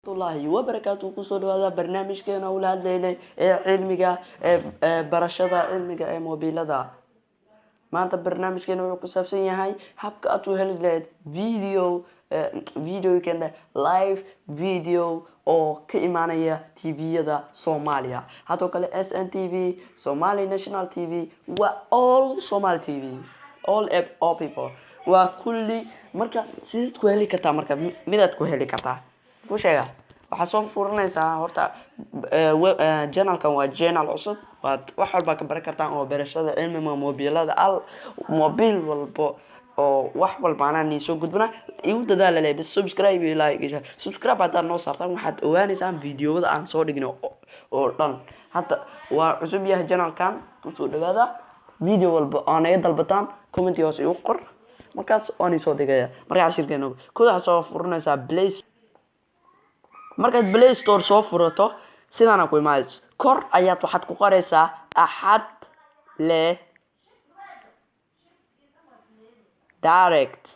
Waraxmatullaahi wabarakaatu. Kusoo dhawaada barnaamijkeena ula hadlaynay ee cilmiga ee barashada cilmiga ee mobilada. Maanta barnaamijkeena wuxuu ku saabsan yahay habka aad u heli lahayd video videokeena live video oo ka imaanaya TV-yada Soomaaliya, hadoo kale SNTV, Somali National TV, waa all Somali TV, all all people, waa kulli. Marka sideed ku heli kartaa? Marka midaad ku heli kartaa ku sheega, waxaad soo furanaysaa horta channelkan. Waa channel cusub, waad wax walbaa ka baran kartaan oo barashada cilmiga mobilada, al mobil walbo oo wax walba anaa nii soo gudbina. Igu dadaala le bis subscribe iyo like iyo subscribe. Haddaad noo saartaan, waxaad ogaanaysaan videoada aan soo dhigno oo dhan. Hadda waa cusub yahay channelkan, kusoo dhawaada. Video walba oo naga dalbataan, comment hoose igu qor, markaas waan soo dhigaya. Marka cashirkeena koda waxaad soo furanaysaa Play. Markaad Play Store soo furato, sidaana ku imaadayso. Kor ayaad waxaad ku qoraysaa Axad Le Direct.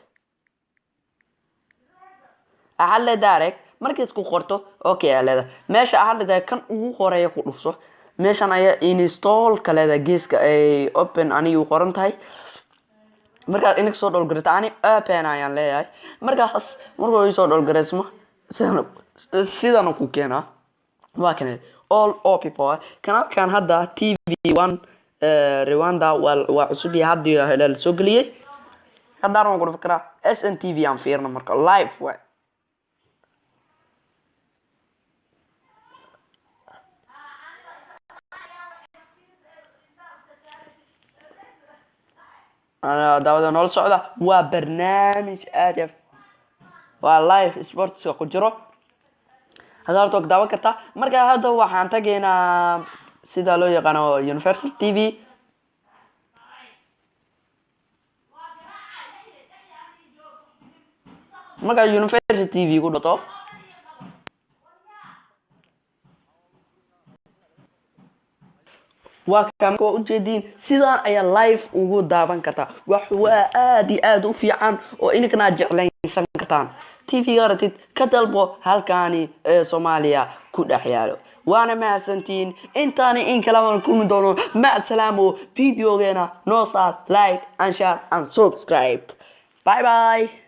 Axad Le Direct markaad ku qorto, okay aa leedahay. Meesha Axad Le Direct kan ugu horeeya ku dhufso. Meeshan ayaa install ka leedahay, geeska ay open anigu qoran tahay. Markaad ininka soo download garata, ani open ayaan leeyahay. Markaas markuu isoo download garaysmo, sidan ku keenaa. Waa kan all all people kanaalkan. Hadda TV 1 Rwanda waa cusub yahay, hadii la soo geliyey. Haddaan waan ku dhufi karaa SNTV aan fiirno. Marka live waay. Daawada noola socda, waa barnaamij aad iyo waa live sportska ku jiro. Hadda horta waa daawan kartaa. Marka hadda waxaan tagaynaa sida loo yaqaano Universal TV. Markaa Universal TV ku dhato, waa ka waa ujeediin, sidaan ayaa live ugu daawan kartaa. Wax waa aad iyo aad u fiican oo ininkana aad jeclaysan kartaan. TV-ga ratid ka dalbo halkaani ee Soomaaliya ku dhex yaalo. Waana mahadsantihiin. Intaani in kaleba kulmi doono, mac salaamo. Videogeena noo saar like and share and subscribe. Bye bye.